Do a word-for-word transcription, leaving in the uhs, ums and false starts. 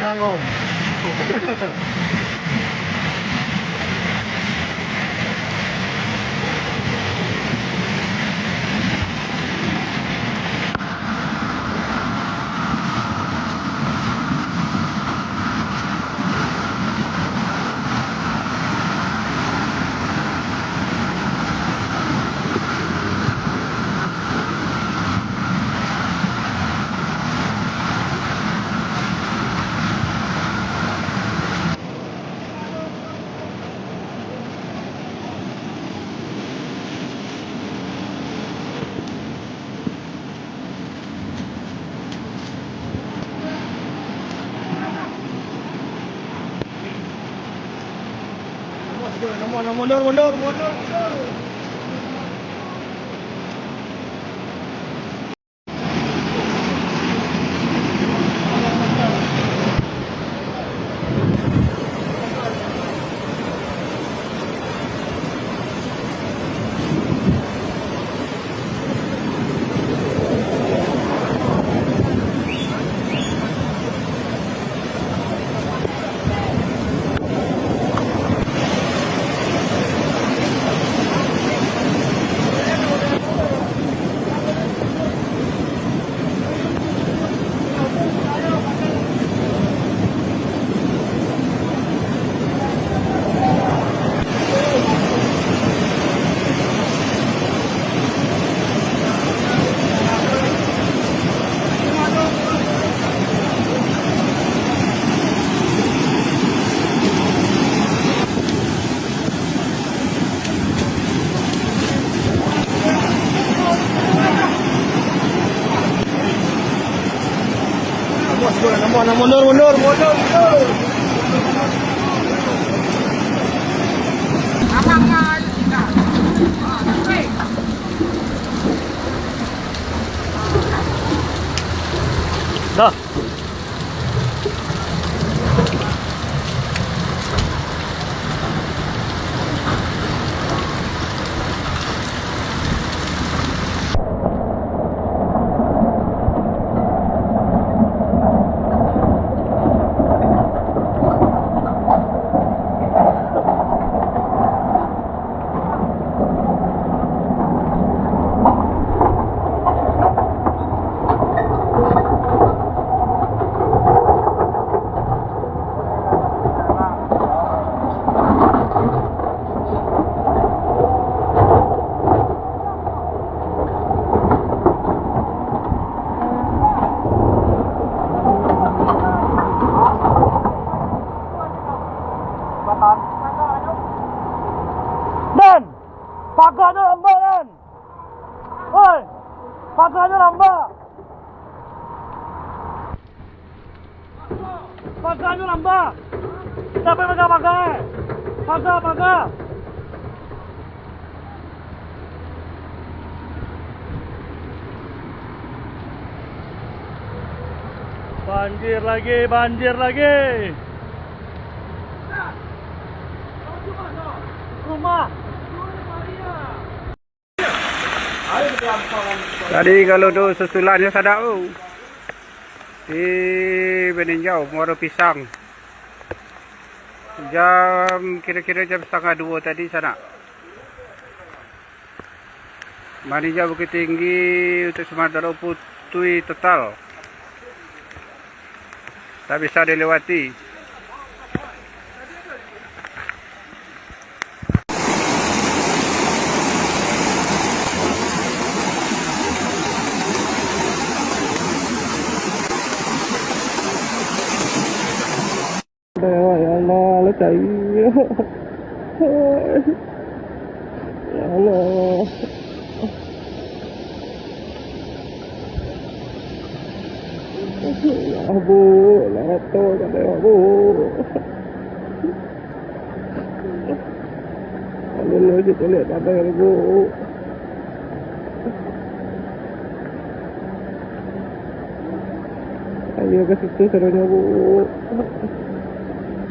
Angom. Mundur, mundur, mundur, mundur. Mundur, mundur, mundur, mundur. Dah. Dan! Paganyo lambek, Dan! Oi! Paganyo lambek! Paganyo lambek! Siapo nan paga paga, eh? Paga, paga! Banjir lagi, banjir lagi! Rumah! Tadi kalau tu susulannyo sanak tu, di Baninjau, Muaro Pisang. Jam, kiro-kiro jam satangah duo tadi sanak. Baninjau Bukittinggi untuak Sumatera putuih total. Tak bisa dilewati. Ya Allah, lah cari. Ya Allah. Ya, Bu, lah rato kadai, Bu. Alun lagi caliak kadai, Bu. Ayo ka situ sadonyo, Bu.